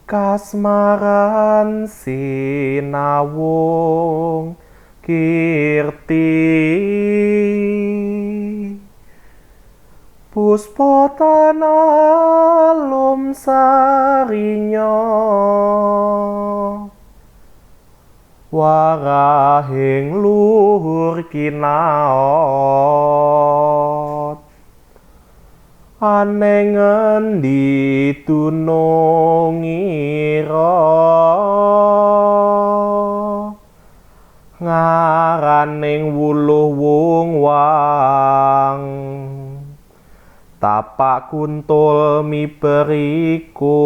Kasmaran sinawung kirti puspa tanalum sarinya warahing luhur kinaot aneng ngendi dunungira ngaraning wuluh wung wang tapak kuntul miberiku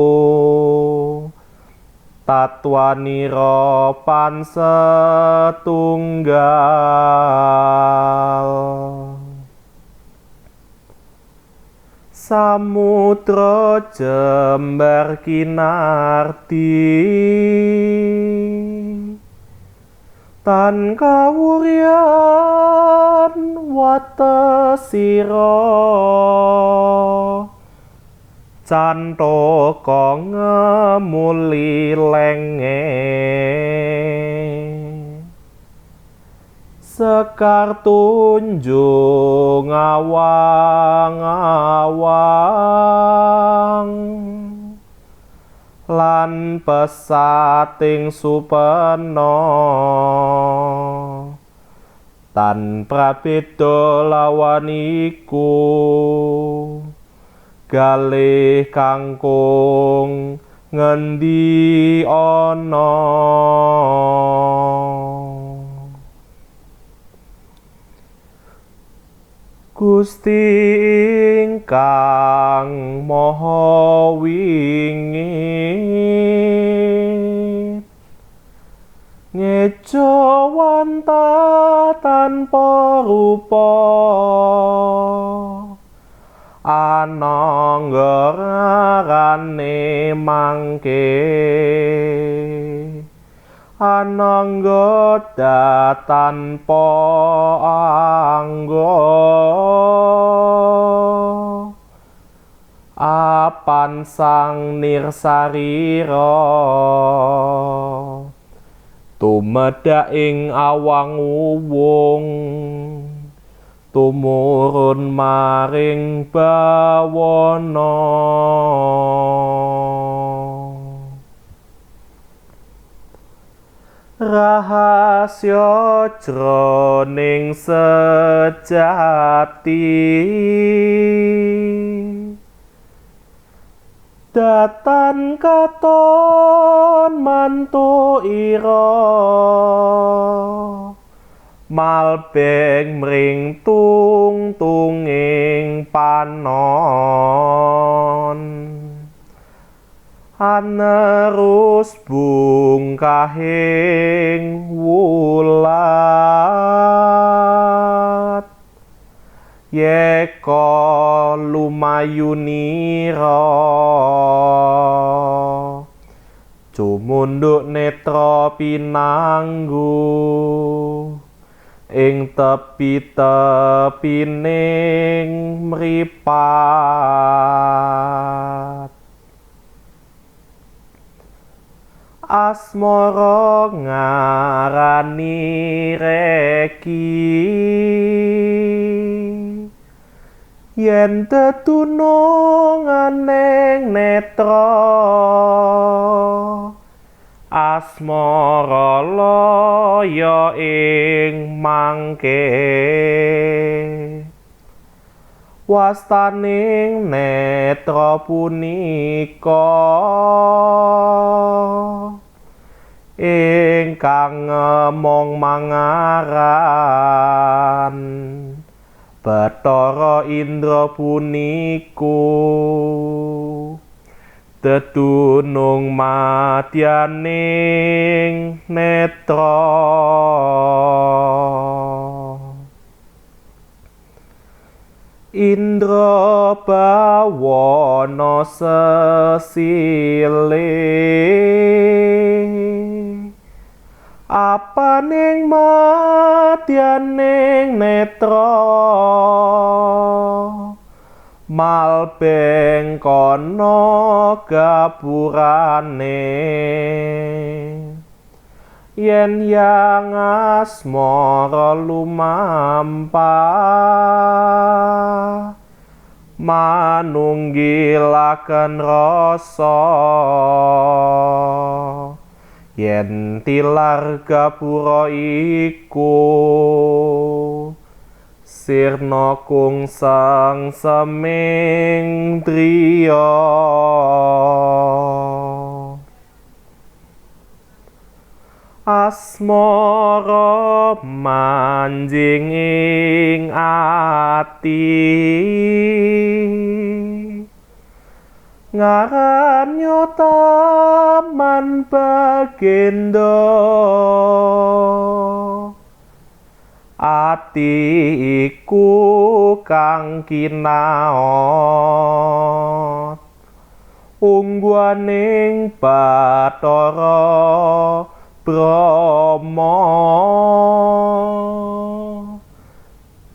tatwanira pansetunggal samudra jembar kinarti tan kawuryan watesira cantaka ngemuli lenge sekar tunjung awang-awang lan pesating supena tan prabeda lawan iku galih kangkung ngendi ana. Gusti ingkang maha wingit ngejawanta tanpa rupa anangga rarane mangke anangga tanpa angga apan sang nirsarira tumedhak ing awang uwung tumurun maring bawana. Rahasya jroning sejati datan katon mantu ira malbeng mring tung-tunging panon anerus bungkahing wulat yeka lumayunira cumunduk netra pinanggu ing tepi-tepining mripat. Asmara ngarani reki yen tetununganing netra asmara laya ing mangke wastaning netra punika ingkang ngemong mangaran Bathara Indra puniku tetunung madyaning netra. Indra bawana sesile apaning madyaning netra Malbeng kono gapurane yen yang asmara lumampah manunggilaken rasa yen tilar gapura iku sirna kungsang seming driya. Asmara manjing ing ati ngaranyo taman bagenda ati iku kang kinaot ungguaning Bathara Brahma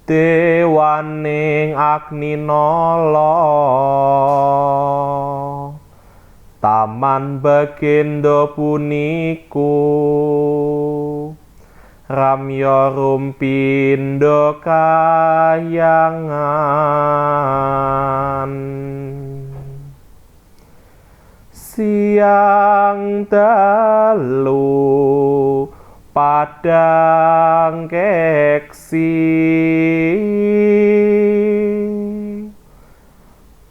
dewaning Agni Nala taman bagenda puniku ramya rumpindha kayangan. Siang dalu padang keksi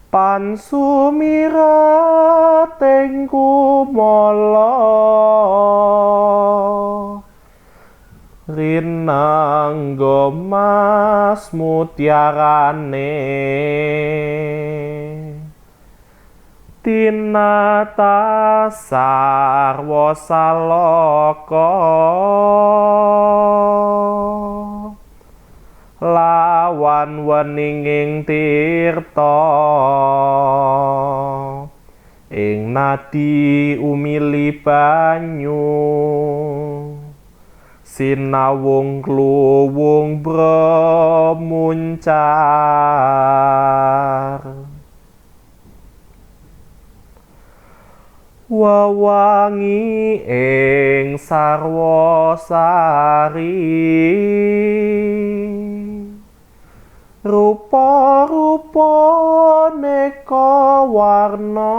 pansumirating kumala rinangga mas mutiarane tinata sarwa saloka lawan weninging tirta ing nadi umili banyu sinawung kluwung bremuncar. Wewangi ing sarwa sari rupa-rupa neka warna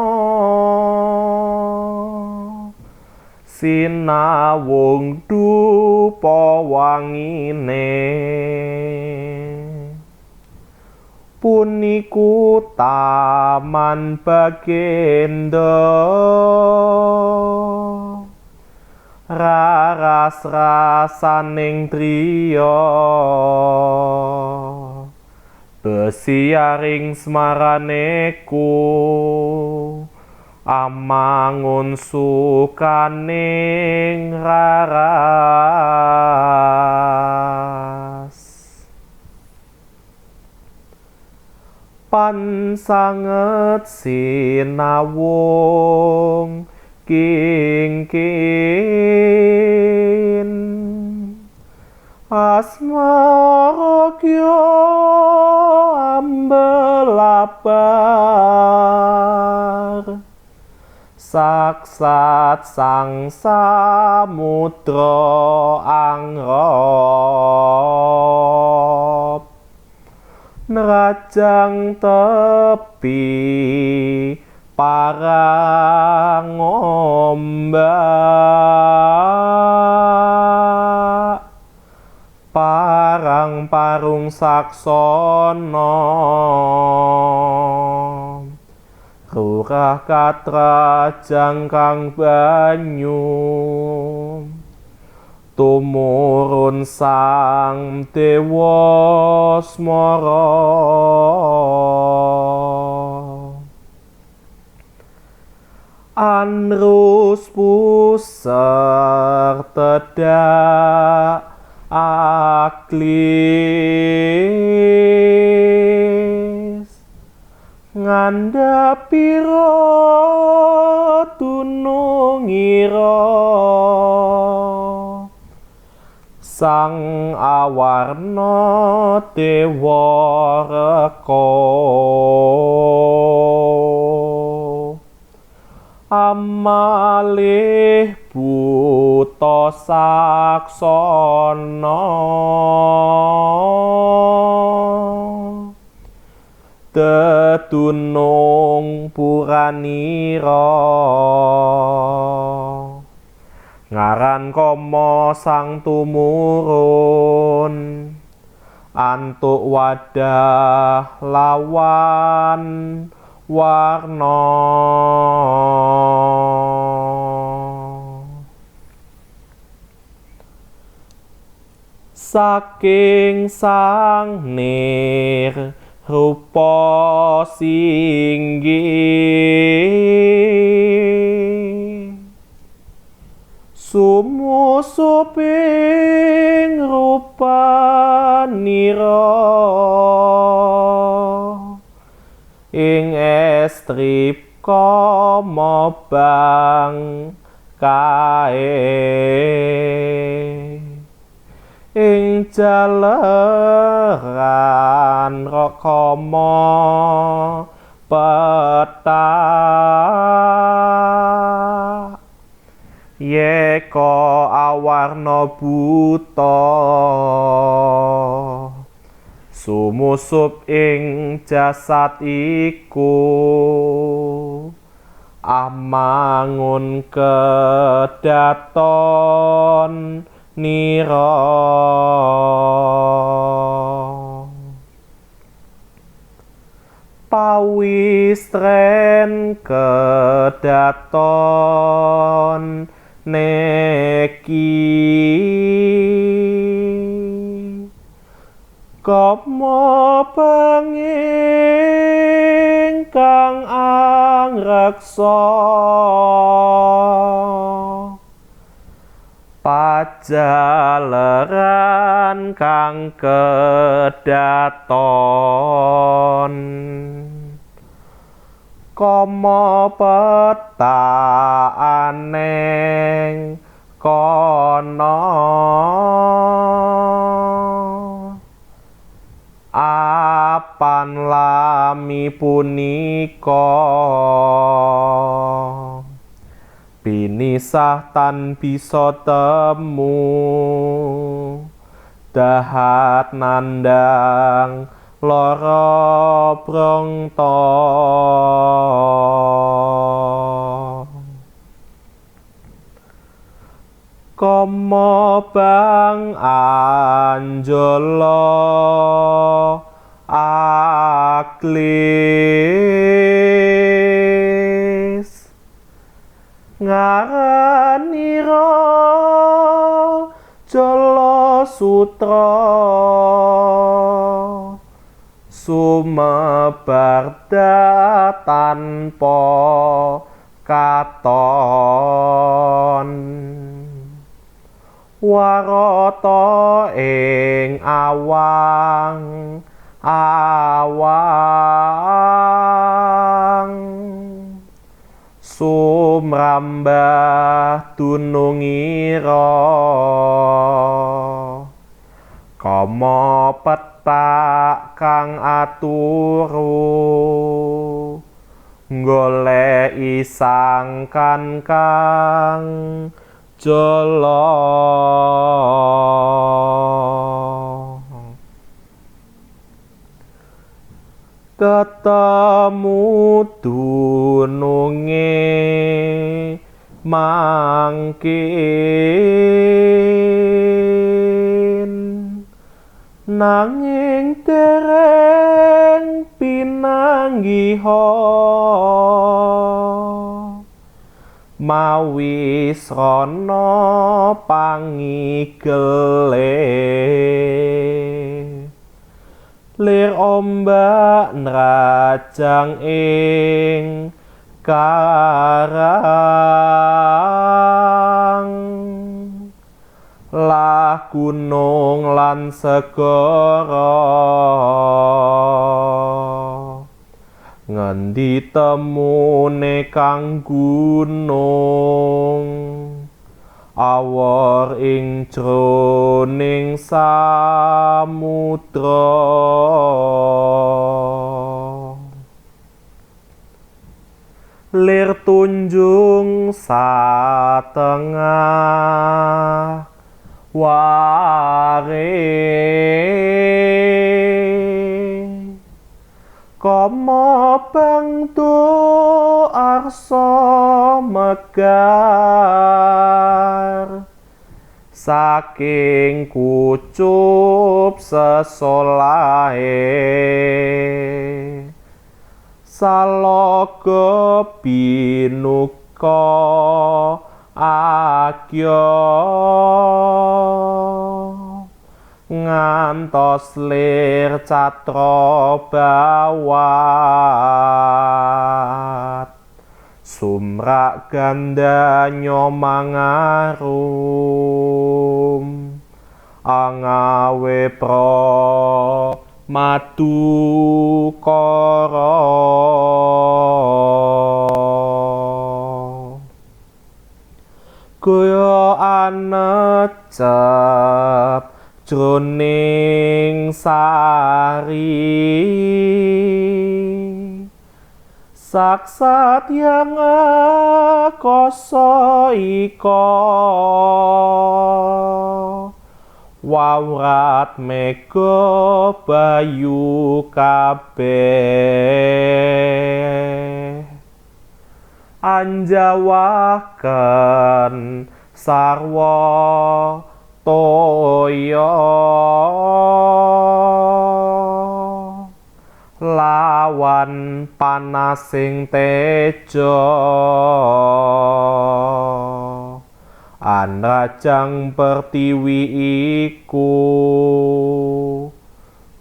sinawung dupa wangine puniku taman bagenda raras rasaning driya besiaring smaraneku amangun sukaning raras. Pansanget sinawung kingkin asmara kya ambelabar saksat sang samudra angrop nerajang tepi parang ombak parang parung saksana rurah katrajang kang banyu tumurun sang dewa smara anrus puser tedak aklis ngandhapira tunungira Sang awarna dewa reka amalih buta saksana tetunung puranira ngaran kama sang tumurun antuk wadah lawan warna saking sang nir rupa singgih sumusuping rupanira ing estri kama bang kae ing jaleran rakama pethak yeka awarna buta sumusup ing jasad iku amangun kedaton nira pawistren kedaton neki kama penging kang angreksa pajaleran kang kedaton kama petaaneng kono apan lami punika pinisah tan bisa temu dahat nandang lara brongta kama bang anjala aklis ngaranira jala sutra sumebarda tanpa katon warata ing awang awang sumrambah dunungira kama petak kang aturu goleki sangkan kang jala ketemu dununge mangkin nanging dereng pinanggiha mawi srana pangigele lir ombak nrajang ing karang lah gunung lan segara ngendi temune kang gunung Awor ing jroning samudra. Lir tunjung satengah ware, kama bangtu arsa megar, saking kucup sesolahe, salaga binuka agya, ngantos lir catra bawat, sumrak gandanya mangarum, angawe pra madukara. Kaya anecep jroning sari, saksat yang akasa ika, wawrat mega bayu kabeh, anjawaken sarwa toya, lawan panasing teja, anrajang pertiwi iku,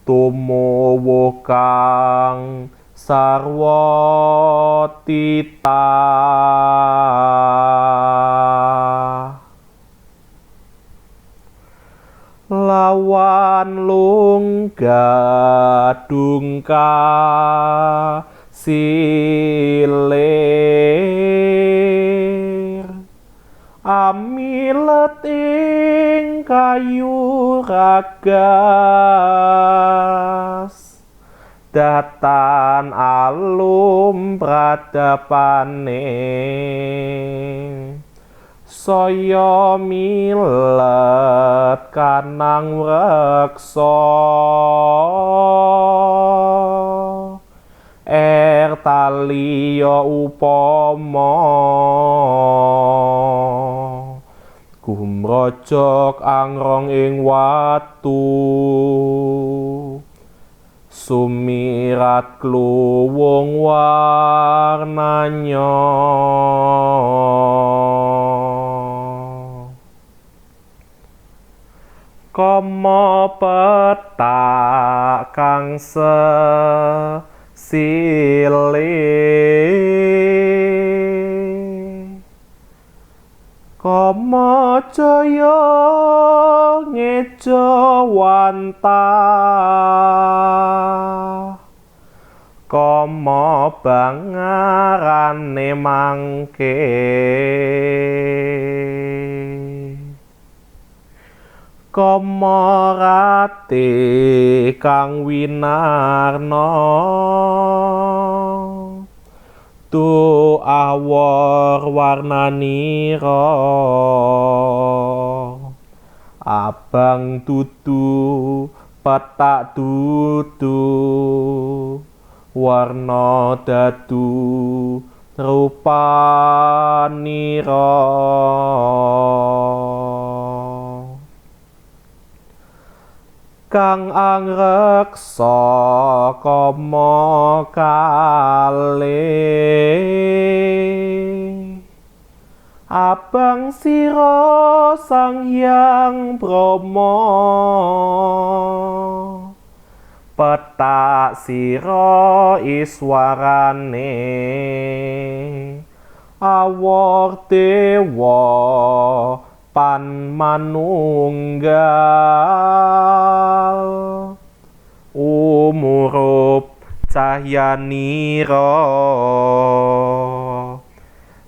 tumowo kang sarwa titah. Lawan lungga dungka silir, amilet ing kayu ragas, datan alum pradapane, saya milet kanang reksa, er taliya upama, gumrojok angrong ing watu, sumirat kluwung warnanya. Kama petak kang sesilir, kama jaya ngejawantah, kama bangarane mangke, kama rate kang winarna, tu awor warnanira, abang dudu petak dudu, warna dadu rupanira. Kang angreksa kama kalih, abang sira Sang Hyang Brahma, petak sira iswarane, awor dewa pan manunggal, umurup cahyanira,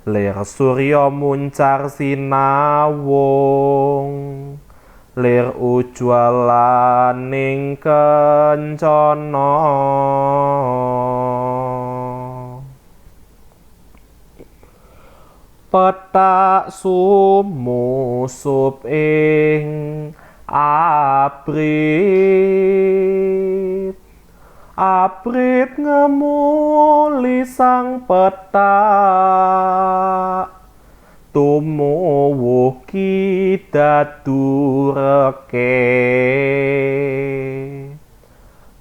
Lir surya muncar sinawung, lir ujwalaning kencana. Petak sumusup ing abrit, abrit ngemuli sang petak, tumuwuh kidadureke.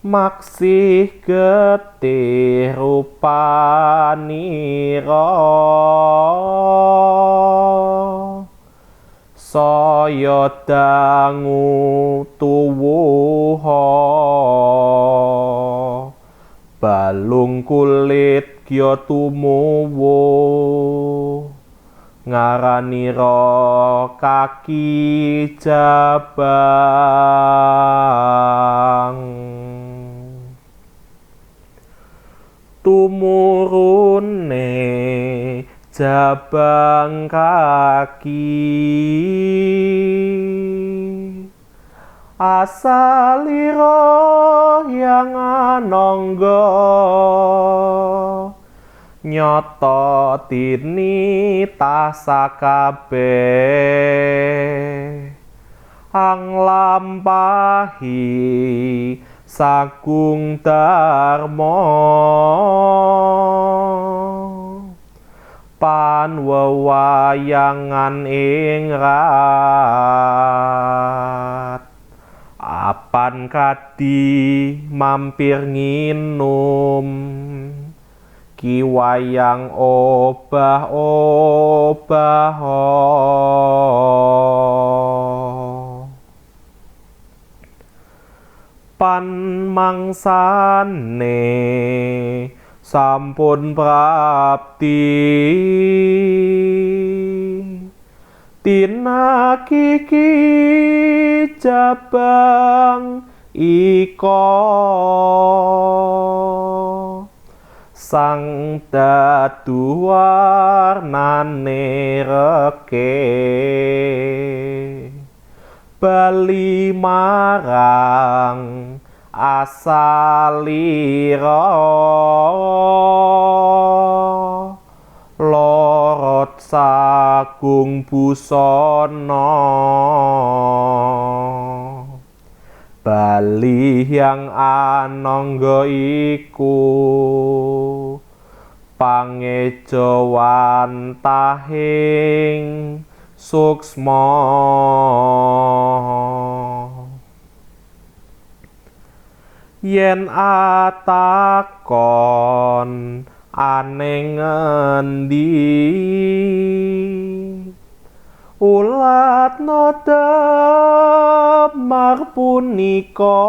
Maksih getih rupanira, saya dangu tuwuha. Balung kulit gya tumuwuh, ngaranira kaki jabang. Tumurune jabang kaki, asalira yang anangga, nyata tinitah sakabeh. Anglampahi sagung dharma, panwewayangan ing rat. Apan kadi mampir nginum, kiwayang obah-obah. Pan mangsane sampun prapti, tinakiki jabang ika. Sang dadu warnane reke, bali marang asalira. Lorot sagung busana, bali yang anangga iku, pangejawantahing suksma. Yen atakon aneng ngendi, ulatna damar punika.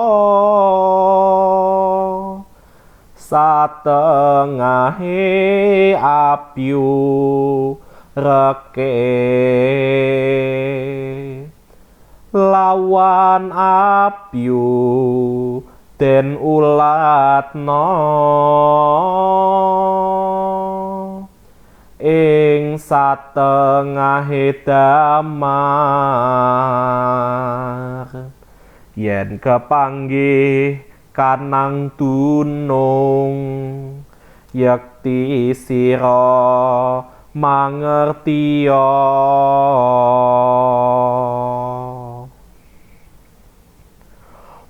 Satengahe abyu reke, lawan abyu den ulatna. Ing satengahe damar, yen kepanggih kanang dunung, yekti sira mangertiya.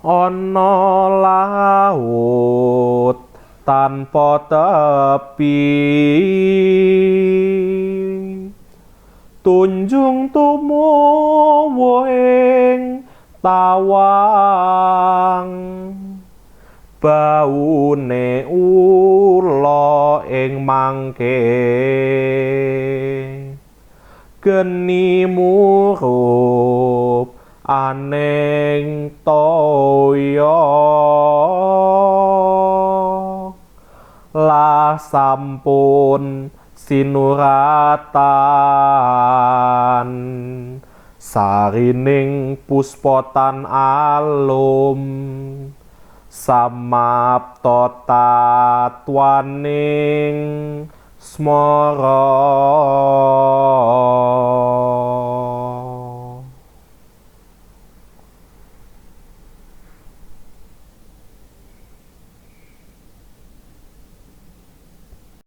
Ana laut tanpa tepi, tunjung tumuwuh ing tawang. Baune ula ing mangke, geni murup aneng toya. Lah sampun sinuratan, sarining puspotan alum. Samapta tatwaning Smara.